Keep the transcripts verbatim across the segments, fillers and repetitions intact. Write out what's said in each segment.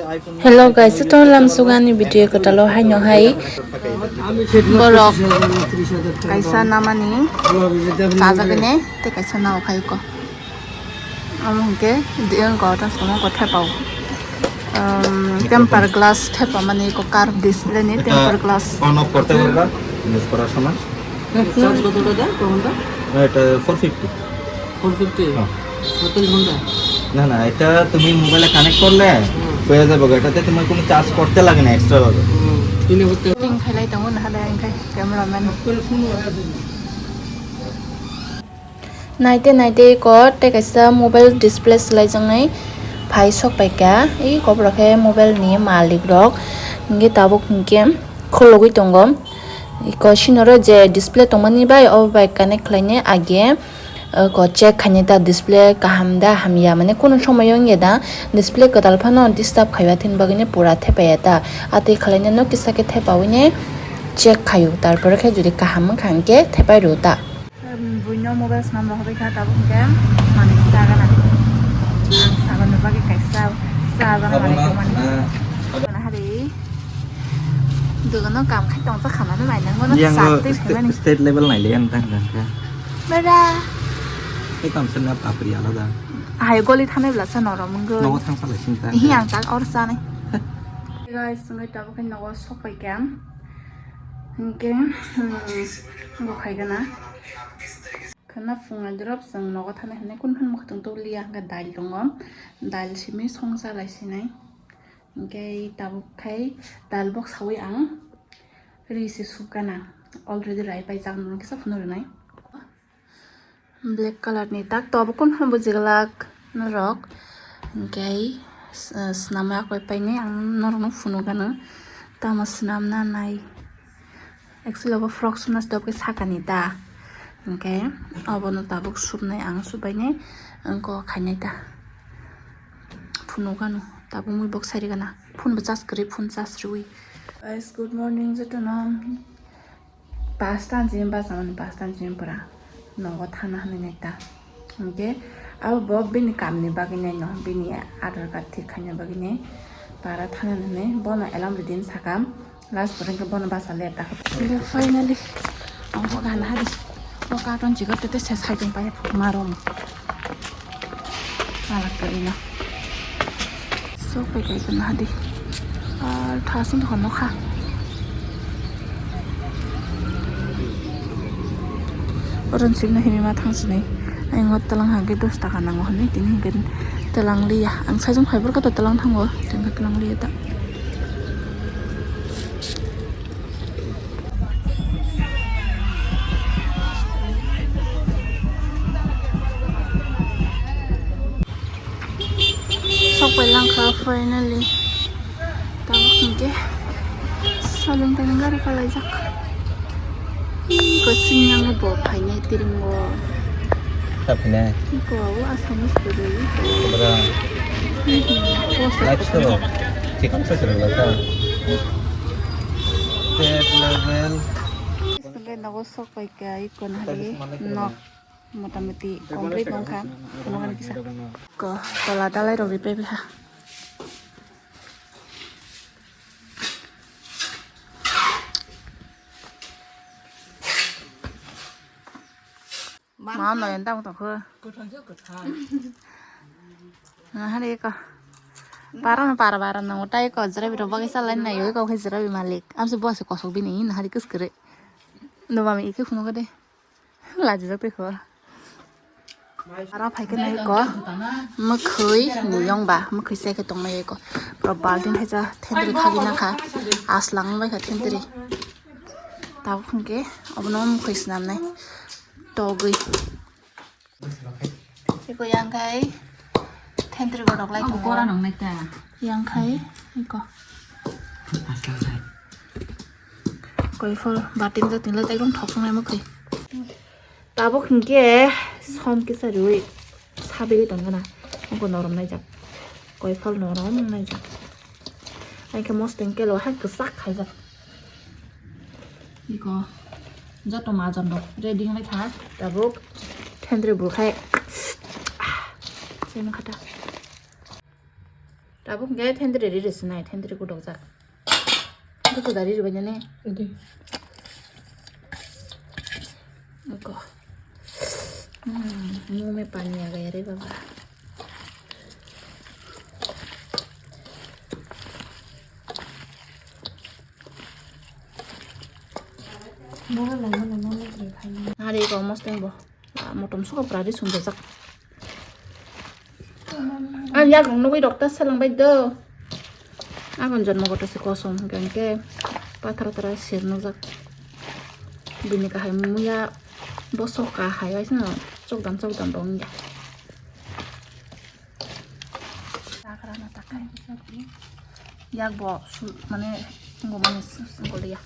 Hello guys, jotono lamsugani video kwtalo haino hai borok kaisa namani chajagani tei kaisa nao khaiko. Amo hwnkhe diyan ko ta somo ko thepao. Um, temper glass thepamani ko car display ni temper glass. On off korte parba, use korar somoy. Charge কত দাদা? ক ঘন্টা? এটা four fifty. Four fifty? হ্যাঁ। চব্বিশ ঘন্টা? না, না, এটা তুমি মোবাইলে কানেক্ট করলে হয়ে যাবে গো। এটাতে তোমার কোনো চার্জ করতে লাগে না এক্সট্রা ভাবে। হুম। তিন হাজার টাকা। Shooting khailai tongo naha de, ang khe cameraman. Naite naite iko tei kaisa mobile display swlaijaknai phai sok paikha. Iko borok khe mobile ni malik rok, hingke tabuk hingke khulugui tongo. Iko sini oro je display tongmani bai, obo bai connect khlainai age, iko check khainai ta display kaham da hamya, mane kunu somoyo wngya da display kwtal phano disturb khaiya, tini bagwino pura thepaiya ta. Atwi khlainai no kisa khe thepawine check khaio, tarpore khe jodi kaham wngkha hingke thepai rw ta. Buino mobile swnam rok hobai kha tabuk hingke manwi chagana. Ang sagani bagwi kaisa chagana manwi tongmani. Hari dogano kam khai tong kha mani mai nango na. Yang sa o tei state, phaimani. State level nai le ang tang tang kha. Bera. Tei kam sen na papri alada. Hai goli thanai bla sa norom wngoi. Nogo thang sa lai sing ta. Hi ang tak or sa nai. Guys, ngai tabuk khai nogo sok pai kha. Hingke, hmm, bo khai gana. Khwna phunga drop chwng nogo thana hinwi kun phano mwkhwtwng tuliya hwnkhe dail tongo, dail simi songsa lai sinai. Hwnkhe tabuk khai dal bok sawi ang ri se sukana, already rai paijak, norok kisa phunuk rwnai. Black colour ni tak to abo kun phano bujiglak norok, hwnkhe swnamwi akwui painai ang norokno phunukgano tamo swnamna nai. Actually obo frock sumna se tei sakani ta, hwnkhe obono tabuk subnai ang, subainai wngkok khainai ta. Phunukgano tabuk mui bok sari gana, phone bo charge kwrwi, phone charge rwui. Guys, good morning jotono. Pasta ni simi bachama ni pasta ni simi pura nogo thana hinwi nai ta. Hwnkhe abo bo bini kamni bagwi nai no, bini Aadhaar card thik khaina bagwi nai para thana hinwi bono alarm ridin sakam. Last pore hwnkhe bono bacha le ta. Finally ang bo gana hadi. Bo carton chigo tete se sai tong pai ma rom. Malak ka ina. Sok pai kai kana hadi. Ah, thasung thon nokha. Oron sibna himi ma thang sini. Ang ngot talang hangke dos taka nango hini tini hingke talang liya. Ang sajung fiber kata talang thango. Tini talang liya ta. Sok pai langkha finally. Tabuk hingke salon tani gari kalaijak. Kosing yango bo phainai tiringo. Kha phainai? Iko o Assamese kwrwi. Bra. Mhm. Poster. Live show. Chikon sa sirwla sa. State level. Sungke nogo sok pai kha iko nahari nok motamoti complete wngkha. Kuno kisa ko tola dalai rok ripai bwkha. Ma no yang tang tang ko. Hari ko. Para no para para no tai ko jera biro bagi salai na yo ko jera bi malik. Am se bo se kosok bini na hari kus kere. No mami ike khuno ko de. Lajijak tei kho. Aro phaikhe nai ko mwkhwi ni yong ba, mwkhwi se khe tong nai ko. Pura baltin hai ja thentwrwi khagwi nang kha. Aslang bai kha thentwrwi. Tabuk hwnkhe obono mwkhwi swnam nai togwi. Eko yang khai thentwrwi borok lai tongo. Yang khai eko. Koifol bating jating le ekdom thok songnai mwkhwi. Tabuk hinkhe som kisa riui sabigwi tongkha na. Ungkha norom naijak. Koifol norom naijak. Hinkhe mosting kelo hai kwchak khaijak. Iko joto majon rok ready wngwi kha. Tabuk thentwrwi bukhai. Sini khata. Tabuk hwnkhe thendri ri rwswnai, thendri gudokjak. Duku dari rwbainani. Udi. Oko. Hmm, muh mein pani aa gaya re baba. Nari ko mosteng bo. Ah, motom suka pura ri sumjajak. Ang yak rok nugwi rok ta seleng bai do. Aboni jonmo gotose kosom hwnkhe hwnkhe pathara tara sir nujak. Bini kahai muya bosok kahai bai sino chokdam chokdam bo wngya. Yak bo su mane gumani goliya.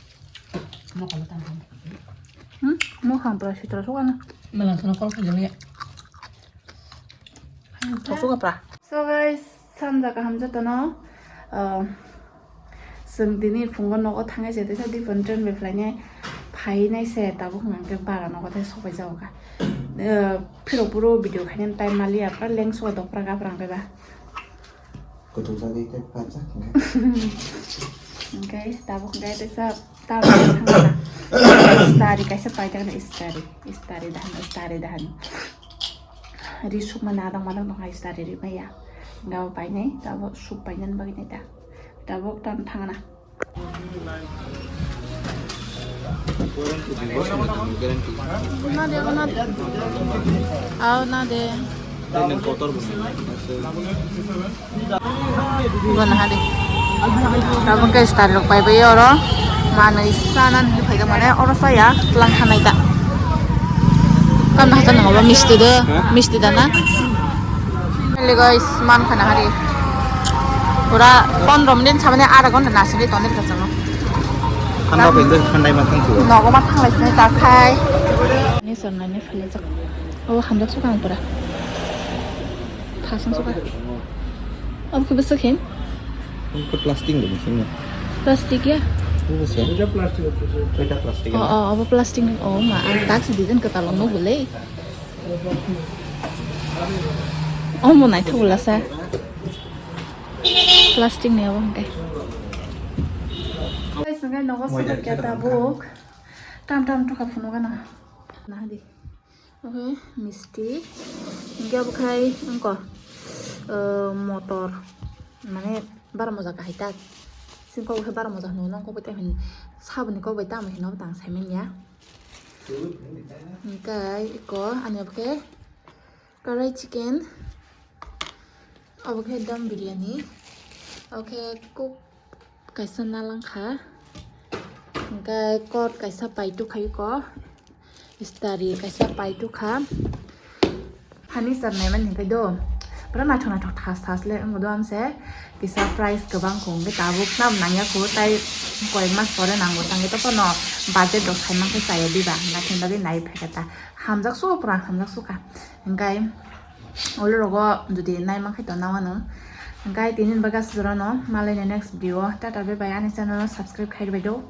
Hmm? Mo kham pra sitra sokana. Malang sana kol khajam ya. Thok suka pra. So guys, samja kaham jotono. Ah, chwng tini phungo nogo thangai se teisa different train bai phlainai phainai se tabuk hwnkhe bara nogo tei sobai jago kha. Ah, phirok phuru video khainani time maliya pra lengso dopra gapra hwnkhe ba. Kutung jagwi khe pajak hwnkhe. Hwnkhe tabuk hwnkhe teisa tabuk thangna. Istari kaisa paijak na istari. Istari dahan, istari dahan. Ri sukma nadang madang tongkha istari ri maya. Gabo painai, tabuk suk painani bagwi nai ta. Tabuk tam thangna. Na de, na de. Aw, na de. Bono hadi. Tabuk khe star rok pai bai oro. Manwi sana hinwi phaikha mane oro saya tlang khanai ta. Kam na hacha nangba misti de, misti dana. Guys, man khana hari. Pura pondro minute samani ara ghonta nasini toni kachang. Thanda bende thandai ma thang tuwa. Nogo ma thanglai sini takhai. Ni sorna ni philajak. Oh, hamjak suka ang pura. Thasang suka. Am khe bwswk hin? Ang khe plastic ni sini. Plastic ya? Ini sih. Ini plastic itu sih. Beda plastic. Oh, oh, apa plastic ni? Oh, ma, ang tak si design ketalong no boleh. Oh, mo nai thugula sa. Plastic ni abo hwnkhe. Guys, hwnkhe nogo sabak ya tabuk. Tam tam thokha phunukgana. Nahadi. Oke, misti. Hwnkhe abo khai wngkha, eh, motor. Mane bara moja kahai tak. Sini kok bai bara moja hwnwi nang kok bai tamo hwnwi saboni kok bai tamo hwnwi tang saiman ya. Hwnkhe iko ani abo khe karai chicken. Abo khe dum biryani. Abo khe kok kaisa nalang kha. Hwnkhe kot kaisa paitu khaiko. Istari kaisa paitu kha. Hani sar nai mani hwnkhe do. Pura naithok naithok thas thas le wngo do amse. Kisa price kwbang kho hwnkhe tabuk nam nangya kho tai koi mas pore nango tangwi to pono budget rok sai mankhe chaya diba. Naithok bagwi nai phaikha ta. Hamjak su pura hamjak su kha. Hwnkhe olo rogo jodi nai mankhe to nao ano. Hwnkhe tini bagwi aswk jorano malai next video. Tata bye bye ani channel subscribe khai rwbai do.